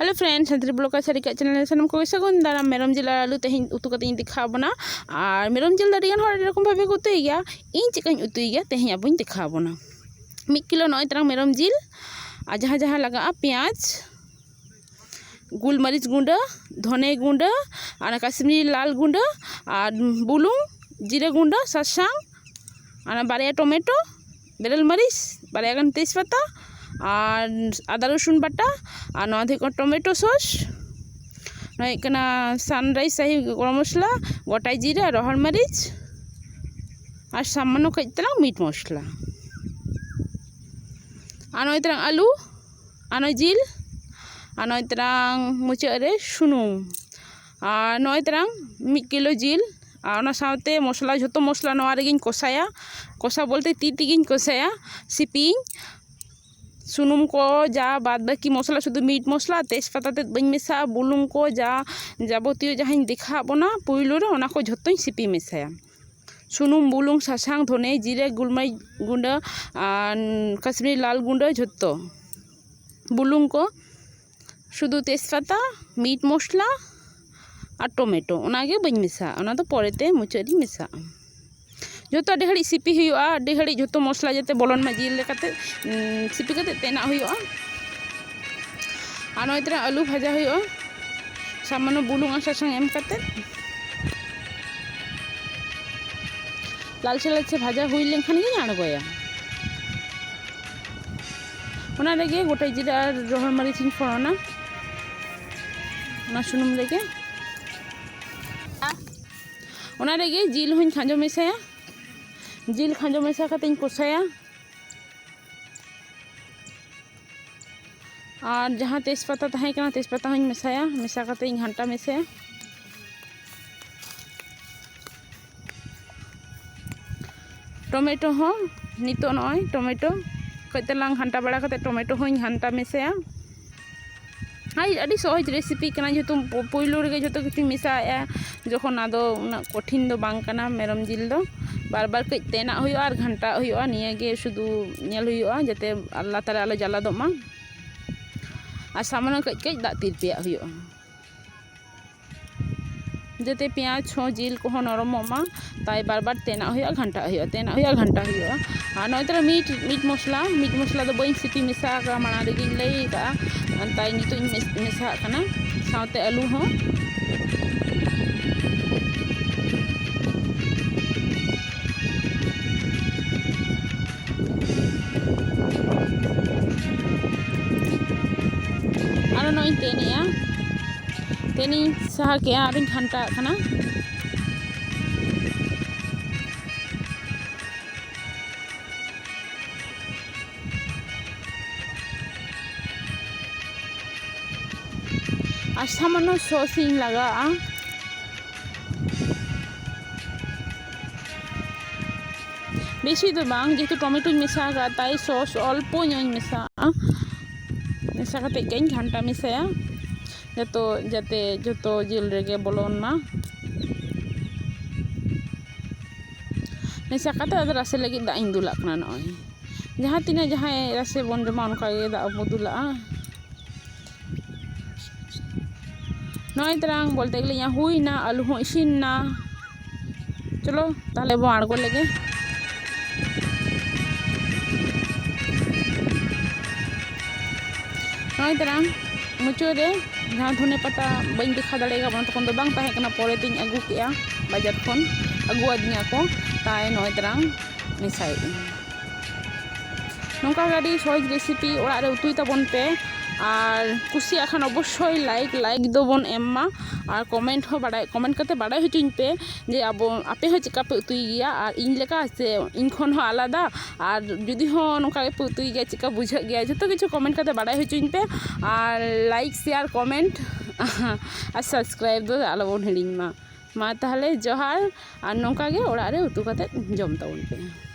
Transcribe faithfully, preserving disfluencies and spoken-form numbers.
Hello friends, Santali vlog ᱠᱟᱪᱷᱟᱨᱤ ᱠᱟᱜ channel ᱨᱮ ᱥᱟᱱᱟᱢ ᱠᱚᱜᱮ ᱥᱟᱹᱜᱩᱱ ᱫᱟᱨᱟᱢ᱾ ᱢᱮᱨᱚᱢ ᱡᱤᱞ ᱟᱨ ᱟᱹᱞᱩ ᱛᱮᱦᱮᱧ ᱩᱛᱩ ᱠᱟᱛᱮ ᱤᱧ ᱫᱮᱠᱷᱟᱣ ᱵᱚᱱᱟ᱾ ᱟᱨ ᱢᱮᱨᱚᱢ ᱡᱤᱞ ᱫᱚ ᱟᱹᱰᱤ ᱜᱟᱱ ᱦᱚᱲ ᱟᱹᱰᱤ ᱨᱚᱠᱚᱢ ᱵᱷᱟᱵᱮ ᱠᱚ ᱩᱛᱩᱭ ᱜᱮᱭᱟ, ᱤᱧ ᱪᱮᱫ ᱠᱟᱧ ᱩᱛᱩᱭ ᱜᱮᱭᱟ ᱛᱮᱦᱮᱧ ᱟᱵᱚᱧ ᱫᱮᱠᱷᱟᱣ ᱵᱚᱱᱟ᱾ ᱢᱤᱫ ᱠᱤᱞᱳ ᱱᱚᱜᱼᱚᱭ ᱛᱟᱨᱟᱝ ᱢᱮᱨᱚᱢ ᱡᱤᱞ, ᱟᱨ ᱡᱟᱦᱟᱸ ᱡᱟᱦᱟᱸ ᱞᱟᱜᱟᱜᱼᱟ, ᱯᱮᱸᱭᱟᱡᱽ, ᱜᱳᱞᱢᱟᱹᱨᱤᱪ ᱜᱩᱸᱰᱟᱹ, ᱫᱷᱚᱱᱮ ᱜᱩᱸᱰᱟᱹ, ᱟᱨ ᱚᱱᱟ ᱠᱟᱥᱢᱤᱨᱤ ᱞᱟᱞ ᱜᱩᱸᱰᱟᱹ, ᱟᱨ ᱵᱩᱞᱩᱝ, ᱡᱤᱨᱟᱹ ᱜᱩᱸᱰᱟᱹ, ᱥᱟᱥᱟᱝ, ᱚᱱᱟ ᱵᱟᱨᱭᱟ ᱴᱚᱢᱮᱴᱳ, ᱵᱮᱨᱮᱞ ᱢᱟᱹᱨᱤᱪ, ᱵᱟᱨᱭᱟ ᱜᱟᱱ ᱛᱮᱡᱽᱯᱟᱛᱟ, ᱟᱨ ᱟᱫᱟ ᱨᱚᱥᱩᱱ ᱵᱟᱴᱟ, ᱟᱨ ᱱᱚᱣᱟ ᱫᱚ ᱦᱩᱭᱩᱜ ᱠᱟᱱᱟ ᱴᱚᱢᱮᱴᱳ ᱥᱚᱥ, ᱱᱚᱣᱟ ᱦᱩᱭᱩᱜ ᱠᱟᱱᱟ ᱥᱟᱱᱨᱟᱭᱤᱥ ᱥᱟᱦᱤ ᱜᱚᱨᱚᱢ ᱢᱚᱥᱞᱟ, ᱜᱚᱴᱟ ᱡᱤᱨᱟᱹ, ᱨᱚᱦᱚᱲ ᱢᱟᱹᱨᱤᱪ, ᱟᱨ ᱥᱟᱢᱟᱱᱱᱚ ᱠᱟᱹᱡ ᱛᱟᱞᱟᱝ ᱢᱤᱴ ᱢᱚᱥᱞᱟ᱾ ᱟᱨ ᱱᱚᱜᱼᱚᱭ ᱛᱟᱞᱟᱝ ᱟᱹᱞᱩ, ᱟᱨ ᱱᱚᱜᱼᱚᱭ ᱡᱤᱞ, ᱟᱨ ᱱᱚᱜᱼᱚᱭ ᱛᱟᱞᱟᱝ ᱢᱩᱪᱟᱹᱫ ᱨᱮ ᱥᱩᱱᱩᱢ, ᱟᱨ ᱱᱚᱜᱼᱚᱭ ᱛᱟᱞᱟᱝ ᱢᱤᱫ ᱠᱤᱞᱳ ᱡᱤᱞ, ᱟᱨ ᱚᱱᱟ ᱥᱟᱶᱛᱮ ᱢᱚᱥᱞᱟ, ᱡᱷᱚᱛᱚ ᱢᱚᱥᱞᱟ ᱱᱚᱣᱟ ᱨᱮᱜᱮᱧ ᱠᱚᱥᱟᱭᱟ᱾ ᱠᱚᱥᱟ ᱵᱚᱞᱛᱮ ᱛᱤ ᱛᱮᱜᱮᱧ ᱠᱚᱥᱟᱭᱟ, ᱥᱤᱯᱤᱭᱟᱹᱧ᱾ ᱥᱩᱱᱩᱢ ᱠᱚ, ᱡᱟ ᱵᱟᱫ ᱵᱟᱹᱠᱤ ᱢᱚᱥᱞᱟ, ᱥᱩᱫᱷᱩ ᱢᱤᱴ ᱢᱚᱥᱞᱟ, ᱛᱮᱡᱽᱯᱟᱛᱟ ᱛᱮᱫ ᱵᱟᱹᱧ ᱢᱮᱥᱟᱜᱼᱟ, ᱵᱩᱞᱩᱝ ᱠᱚ, ᱡᱟ ᱡᱟᱵᱚᱛᱤᱭᱚ ᱡᱟᱦᱟᱸᱧ ᱫᱮᱠᱷᱟᱣᱟᱫ ᱵᱚᱱᱟ ᱯᱩᱭᱞᱩ ᱨᱮ, ᱚᱱᱟ ᱠᱚ ᱡᱷᱚᱛᱚᱧ ᱥᱤᱯᱤ ᱢᱮᱥᱟᱭᱟ᱾ ᱥᱩᱱᱩᱢ, ᱵᱩᱞᱩᱝ, ᱥᱟᱥᱟᱝ, ᱫᱷᱚᱱᱮ, ᱡᱤᱨᱟᱹ, ᱜᱩᱞᱢᱟᱹᱨᱤᱪ ᱜᱩᱸᱰᱟᱹ, ᱟᱨ ᱠᱟᱥᱢᱤᱨᱤ ᱞᱟᱞ ᱜᱩᱸᱰᱟᱹ, ᱡᱷᱚᱛᱚ᱾ ᱵᱩᱞᱩᱝ ᱠᱚ, ᱥᱩᱫᱷᱩ ᱛᱮᱡᱽᱯᱟᱛᱟ, ᱢᱤᱴ ᱢᱚᱥᱞᱟ ᱟᱨ ᱴᱚᱢᱮᱴᱳ, ᱚᱱᱟᱜᱮ ᱵᱟᱹᱧ ᱢᱮᱥᱟᱜᱼᱟ, ᱚᱱᱟ ᱫᱚ ᱯᱚᱨᱮᱛᱮ ᱢᱩᱪᱟᱹᱫ ᱨᱤᱧ ᱢᱮᱥᱟᱜᱼᱟ᱾ ᱡᱷᱚᱛᱚ ᱟᱹᱰᱤ ᱜᱷᱟᱹᱲᱤᱡ ᱥᱤᱯᱤ ᱦᱩᱭᱩᱜᱼᱟ, ᱟᱹᱰᱤ ᱜᱷᱟᱹᱲᱤᱡ ᱡᱷᱚᱛᱚ ᱢᱚᱥᱞᱟ ᱡᱟᱛᱮ ᱵᱚᱞᱚᱱ ᱢᱟ ᱡᱤᱞ ᱞᱮᱠᱟᱛᱮ, ᱩᱸ, ᱥᱤᱯᱤ ᱠᱟᱛᱮ ᱛᱮᱱᱟᱜ ᱦᱩᱭᱩᱜᱼᱟ᱾ ᱟᱨ ᱱᱚᱜᱼᱚᱭ ᱛᱚᱨᱟ ᱟᱹᱞᱩ ᱵᱷᱟᱡᱟ ᱦᱩᱭᱩᱜᱼᱟ, ᱥᱟᱢᱟᱱᱱᱚ ᱵᱩᱞᱩᱝ ᱟᱨ ᱥᱟᱥᱟᱝ ᱮᱢ ᱠᱟᱛᱮ᱾ ᱞᱟᱞᱪᱮ ᱞᱟᱞᱪᱮ ᱵᱷᱟᱡᱟ ᱦᱩᱭ ᱞᱮᱱᱠᱷᱟᱱ ᱜᱤᱧ ᱟᱬᱜᱚᱭᱟ᱾ ᱚᱱᱟ ᱨᱮᱜᱮ ᱜᱚᱴᱟ ᱡᱤᱨᱟᱹ ᱟᱨ ᱨᱚᱦᱚᱲ ᱢᱟᱹᱨᱤᱪ ᱤᱧ ᱯᱷᱚᱲᱚᱱᱟ, ᱚᱱᱟ ᱥᱩᱱᱩᱢ ᱨᱮᱜᱮ᱾ ᱚᱱᱟ ᱨᱮᱜᱮ ᱡᱤᱞ ᱦᱚᱸᱧ ᱠᱷᱟᱸᱡᱚ ᱢᱮᱥᱟᱭᱟ᱾ ᱡᱤᱞ ᱠᱷᱟᱸᱡᱚ ᱢᱮᱥᱟ ᱠᱟᱛᱮᱧ ᱠᱚᱥᱟᱭᱟ᱾ ᱟᱨ ᱡᱟᱦᱟᱸ ᱛᱮᱡᱽᱯᱟᱛᱟ ᱛᱟᱦᱮᱸ ᱠᱟᱱᱟ, ᱛᱮᱡᱽᱯᱟᱛᱟ ᱦᱚᱸᱧ ᱢᱮᱥᱟᱭᱟ, ᱢᱮᱥᱟ ᱠᱟᱛᱮ ᱤᱧ ᱜᱷᱟᱱᱴᱟ ᱢᱮᱥᱟᱭᱟ᱾ ᱴᱚᱢᱮᱴᱳ ᱦᱚᱸ, ᱱᱤᱛᱚᱜ ᱱᱚᱜᱼᱚᱭ ᱴᱚᱢᱮᱴᱳ ᱠᱟᱹᱡ ᱛᱮᱞᱟᱝ ᱜᱷᱟᱱᱴᱟ ᱵᱟᱲᱟ ᱠᱟᱛᱮ ᱴᱚᱢᱮᱴᱳ ᱦᱚᱸᱧ ᱜᱷᱟᱱᱴᱟ ᱢᱮᱥᱟᱭᱟ᱾ ᱟᱨ ᱟᱹᱰᱤ ᱥᱚᱦᱚᱡᱽ recipe ᱠᱟᱱᱟ, ᱡᱮᱦᱮᱛᱩ ᱯᱳ-, ᱯᱳᱭᱞᱳ ᱨᱮᱜᱮ ᱡᱷᱚᱛᱚ ᱠᱤᱪᱷᱩᱧ ᱢᱮᱥᱟᱭᱮᱜᱼᱟ, ᱡᱚᱠᱷᱚᱱ ᱟᱫᱚ ᱩᱱᱟᱹᱜ ᱠᱚᱴᱷᱤᱱ ᱫᱚ ᱵᱟᱝ ᱠᱟᱱᱟ ᱢᱮᱨᱚᱢ ᱡᱤᱞ ᱫᱚ᱾ ᱵᱟᱨ ᱵᱟᱨ ᱠᱟᱹᱡ ᱛᱮᱱᱟᱜ ᱦᱩᱭᱩᱜᱼᱟ ᱟᱨ ᱜᱷᱟᱱᱴᱟᱜ ᱦᱩᱭᱩᱜᱼᱟ, ᱱᱤᱭᱟᱹ ᱜᱮ ᱥᱩᱫᱷᱩ ᱧᱮᱞ ᱦᱩᱭᱩᱜᱼᱟ ᱡᱟᱛᱮ ᱞᱟᱛᱟᱨ ᱨᱮ ᱟᱞᱚ ᱡᱟᱞᱟᱫᱚᱜ ᱢᱟ᱾ ᱟᱨ ᱥᱟᱢᱟᱱᱱᱚ ᱠᱟᱹᱡ ᱠᱟᱹᱡ ᱫᱟᱜ ᱛᱤᱨᱯᱤᱭᱟᱜ ᱦᱩᱭᱩᱜᱼᱟ, ᱡᱟᱛᱮ ᱯᱮᱸᱭᱟᱡᱽ ᱦᱚᱸ ᱡᱤᱞ ᱠᱚᱦᱚᱸ ᱱᱚᱨᱚᱢᱚᱜ ᱢᱟ᱾ ᱛᱟᱭ ᱵᱟᱨ ᱵᱟᱨ ᱛᱮᱱᱟᱜ ᱦᱩᱭᱩᱜᱼᱟ, ᱜᱷᱟᱱᱴᱟᱜ ᱦᱩᱭᱩᱜᱼᱟ, ᱛᱮᱱᱟᱜ ᱦᱩᱭᱩᱜᱼᱟ, ᱜᱷᱟᱱᱴᱟᱜ ᱦᱩᱭᱩᱜᱼᱟ᱾ ᱟᱨ ᱱᱚᱜᱼᱚᱭ ᱛᱚᱨᱟ ᱢᱤᱴ, ᱢᱤᱴ ᱢᱚᱥᱞᱟ, ᱢᱤᱴ ᱢᱚᱥᱞᱟ ᱫᱚ ᱵᱟᱹᱧ ᱥᱤᱯᱤ ᱢᱮᱥᱟ ᱟᱠᱟᱫᱼᱟ, ᱢᱟᱲᱟᱝ ᱨᱮᱜᱮᱧ ᱞᱟᱹᱭ ᱟᱠᱟᱫᱼᱟ᱾ ᱛᱟᱭ ᱱᱤᱛᱚᱜ ᱤᱧ ᱢᱮᱥ-, ᱢᱮᱥᱟᱣᱟᱜ ᱠᱟᱱᱟ, ᱥᱟᱶᱛᱮ ᱟᱹᱞᱩ ᱦᱚᱸ᱾ ᱟᱨᱚ ᱱᱚᱜᱼᱚᱭ ᱤᱧ ᱛᱮᱱᱮᱜᱼᱟ, ᱛᱮᱱᱤᱧ ᱥᱟᱦᱟ ᱠᱮᱜᱼᱟ, ᱟᱨᱤᱧ ᱜᱷᱟᱱᱴᱟᱣᱟᱜ ᱠᱟᱱᱟ᱾ ᱟᱨ ᱥᱟᱢᱟᱱᱱᱚ ᱥᱚᱥ ᱤᱧ ᱞᱟᱜᱟᱣᱟᱜᱼᱟ᱾ ᱵᱮᱥᱤ ᱫᱚ ᱵᱟᱝ, ᱡᱮᱦᱮᱛᱩ ᱴᱚᱢᱮᱴᱳᱧ ᱢᱮᱥᱟ ᱟᱠᱟᱫ, ᱛᱟᱭ ᱥᱚᱥ ᱚᱞᱯᱚ ᱧᱚᱜ ᱤᱧ ᱢᱮᱥᱟᱣᱟᱜᱼᱟ᱾ ᱢᱮᱥᱟ ᱠᱟᱛᱮ ᱜᱮᱧ ᱜᱷᱟᱱᱴᱟ ᱢᱮᱥᱟᱭᱟ, ᱡᱚᱛᱚ, ᱡᱟᱛᱮ ᱡᱚᱛᱚ ᱡᱤᱞ ᱨᱮᱜᱮ ᱵᱚᱞᱚᱱ ᱢᱟ᱾ ᱢᱮᱥᱟ ᱠᱟᱛᱮ ᱟᱫᱚ ᱨᱟᱥᱮ ᱞᱟᱹᱜᱤᱫ ᱫᱟᱜ ᱤᱧ ᱫᱩᱞᱟᱜ ᱠᱟᱱᱟ᱾ ᱱᱚᱜᱼᱚᱭ ᱡᱟᱦᱟᱸ ᱛᱤᱱᱟᱹᱜ ᱡᱟᱦᱟᱸᱭ ᱨᱟᱥᱮ ᱵᱚᱱ ᱡᱚᱢᱟ, ᱚᱱᱠᱟ ᱜᱮ ᱫᱟᱜ ᱵᱚ ᱫᱩᱞᱟᱜᱼᱟ᱾ ᱱᱚᱜᱼᱚᱭ ᱛᱟᱨᱟᱝ ᱵᱚᱞᱛᱮ ᱜᱮᱞᱮ ᱤᱧᱟᱹᱜ ᱦᱩᱭᱱᱟ, ᱟᱹᱞᱩ ᱦᱚᱸ ᱤᱥᱤᱱ ᱱᱟ᱾ ᱪᱚᱞᱚ ᱛᱟᱦᱞᱮ ᱵᱚᱱ ᱟᱬᱜᱚ ᱞᱮᱜᱮ᱾ ᱱᱚᱜᱼᱚᱭ ᱛᱟᱨᱟᱝ ᱢᱩᱪᱟᱹᱫ ᱨᱮ ᱡᱟᱦᱟᱸ ᱫᱷᱚᱱᱮ ᱯᱟᱛᱟ ᱵᱟᱹᱧ ᱫᱮᱠᱷᱟᱣ ᱫᱟᱲᱮ ᱟᱠᱟᱫ ᱵᱚᱱᱟ, ᱛᱚᱠᱷᱚᱱ ᱫᱚ ᱵᱟᱝ ᱛᱟᱦᱮᱸ ᱠᱟᱱᱟ, ᱯᱚᱨᱮ ᱛᱤᱧ ᱟᱹᱜᱩ ᱠᱮᱜᱼᱟ, ᱵᱟᱡᱟᱨ ᱠᱷᱚᱱ ᱟᱹᱜᱩᱣᱟᱫᱤᱧᱟ ᱠᱚ᱾ ᱛᱟᱭ ᱱᱚᱜᱼᱚᱭ ᱛᱟᱨᱟᱝ ᱢᱮᱥᱟᱭᱮᱫᱟᱹᱧ᱾ ᱱᱚᱝᱠᱟ ᱜᱮ ᱟᱹᱰᱤ ᱥᱚᱦᱚᱡ ᱨᱮᱥᱤᱯᱤ ᱚᱲᱟᱜ ᱨᱮ ᱩᱛᱩᱭ ᱛᱟᱵᱚᱱ ᱯᱮ᱾ ᱟᱨ ᱠᱩᱥᱤᱭᱟᱜ ᱠᱷᱟᱱ ᱚᱵᱚᱥᱥᱳᱭ ᱞᱟᱭᱤᱠ, ᱞᱟᱭᱤᱠ ᱫᱚᱵᱚᱱ ᱮᱢ ᱢᱟ᱾ ᱟᱨ ᱠᱚᱢᱮᱱᱴ ᱦᱚᱸ ᱵᱟᱲᱟᱭ, ᱠᱚᱢᱮᱱᱴ ᱠᱟᱛᱮ ᱵᱟᱲᱟᱭ ᱦᱚᱪᱚᱧ ᱯᱮ ᱡᱮ ᱟᱵᱚ, ᱟᱯᱮ ᱦᱚᱸ ᱪᱮᱠᱟ ᱯᱮ ᱩᱛᱩᱭ ᱜᱮᱭᱟ, ᱟᱨ ᱤᱧ ᱞᱮᱠᱟ ᱥᱮ ᱤᱧ ᱠᱷᱚᱱ ᱦᱚᱸ ᱟᱞᱟᱫᱟ᱾ ᱟᱨ ᱡᱩᱫᱤ ᱦᱚᱸ ᱱᱚᱝᱠᱟ ᱜᱮᱯᱮ ᱩᱛᱩᱭ ᱜᱮᱭᱟ, ᱪᱮᱠᱟ ᱵᱩᱡᱷᱟᱹᱜ ᱜᱮᱭᱟ, ᱡᱚᱛᱚ ᱠᱤᱪᱷᱩ ᱠᱚᱢᱮᱱᱴ ᱠᱟᱛᱮ ᱵᱟᱲᱟᱭ ᱦᱚᱪᱚᱧ ᱯᱮ᱾ ᱟᱨ ᱞᱟᱭᱤᱠ, ᱥᱮᱭᱟᱨ, ᱠᱚᱢᱮᱱᱴ ᱟᱨ ᱥᱟᱵᱥᱠᱨᱟᱭᱤᱵ ᱫᱚ ᱟᱞᱚᱵᱚᱱ ᱦᱤᱲᱤᱧ ᱢᱟ᱾ ᱢᱟ ᱛᱟᱦᱞᱮ ᱡᱚᱦᱟᱨ, ᱟᱨ ᱱᱚᱝᱠᱟ ᱜᱮ ᱚᱲᱟᱜ ᱨᱮ ᱩᱛᱩ ᱠᱟᱛᱮ ᱡᱚᱢ ᱛᱟᱵᱚᱱ ᱯᱮ᱾